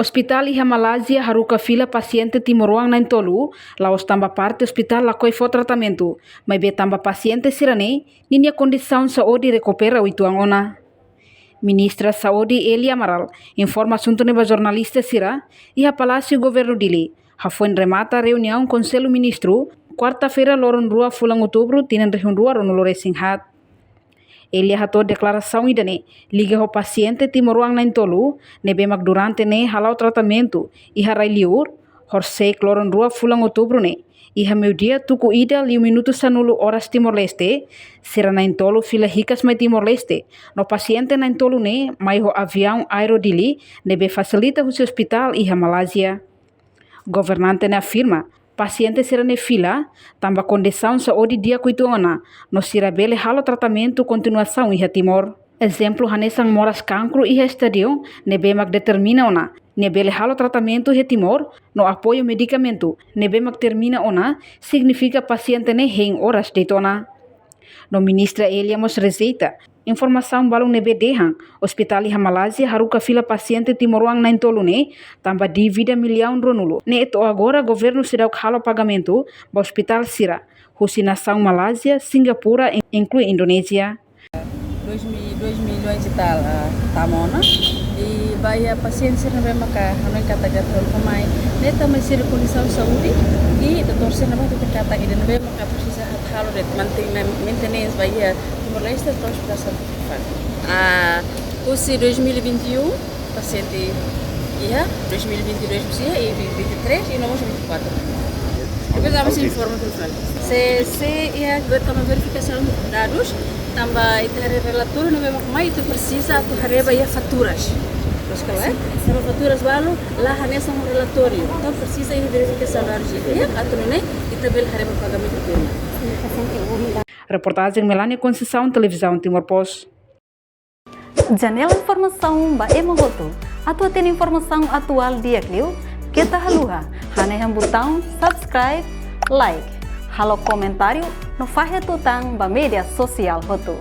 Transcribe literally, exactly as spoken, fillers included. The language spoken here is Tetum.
Ospitál iha Malázia haruka fila pasiente timoroan na'in-tolu, la'ós tanba parte ospitál lakohi fó tratamentu, maibé tanba pasiente sira-ne'e ninia kondisaun saúde rekupera uitoan ona. Ministra Saúde Elia Amaral informa asuntu ne'e ba jornalista sira iha Palásiu Governu Dili, hafoin remata reuniaun Konsellu Ministru, kuarta-feira loron rua fulan Outubru tinan rihun rua ruanulu-resin-haat. Elia hato'o deklarasaun ida-ne'e liga ho pasiente timoroan na'in-tolu ne'ebé mak durante ne'e hala'o tratamentu iha rai-li'ur, horisehik loron rua fulan Outubru ne'e, iha meiudia tuku ida liu minutu sanulu oras Timor-Leste, sira na'in-tolu fila hikas mai Timor-Leste, no pasiente na'in-tolu ne'e mai ho aviaun Aero Dili ne'ebé fasilita husi ospitál iha Malázia. Governante ne'e afirma, pasiente sira-ne'e fila tanba kondisaun saúde di'ak uitoan ona, no sira bele halo tratamentu kontinuasaun iha Timor. Ezemplu hanesan moras kankru iha estadiu ne'ebé mak determina ona nia bele halo tratamentu iha Timor, no apoiu medikamentu ne'ebé mak termina ona, signifika pasiente ne'e hein oras de'it ona. No Ministra Elia mós rejeita informasaun balun ne'ebé dehan ospitál iha Malázia haruka fila pasiente timoroan na'in-tolu ne'e tanba dívida millaun ruanulu ne'e to'o agora governu seidauk halo pagamentu ba ospitál sira husi nasaun Malázia, Singapura, in-, inklui Indonézia. Dois mil, dois milhões e tal, ah, tama ona. I ba iha pasiente sira ne'ebé maka hanoin katak atu haruka mai, ne'e tanba sira kondisaun saúde, i doutór sira ne'ebé hatete katak ida ne'ebé maka presiza atu halo de'it manten-, maintenance ba iha Timor-Leste, entaun ospitál sira fali. Ah, husi dois mil e vinte e um, pasiente iha, dois mil e vinte e dois mós iha, i vinte e três, i no mós vinte e quatro. Depois vamos informa tudo. Se, se iha, tanba verifikasaun dadus, tanba ita haree relatóriu ne'ebé mak mai, ita presiza atu haree ba iha faturas. Loos ka lae? Tanba faturas balu la hanesan relatóriu. Entaun presiza iha verifikasaun dadus iha, atu nune'e ita bele haree ba pagamentu tuirmai. Reportajen Melania Conceição, Televizaun Timor Post. Janela informasaun ba ema hotu. Atu hatene informasaun atuál di'ak liu, keta haluha hanehan butaun subscribe, like, halo komentáriu no fahe tutan ba média sosiál hotu.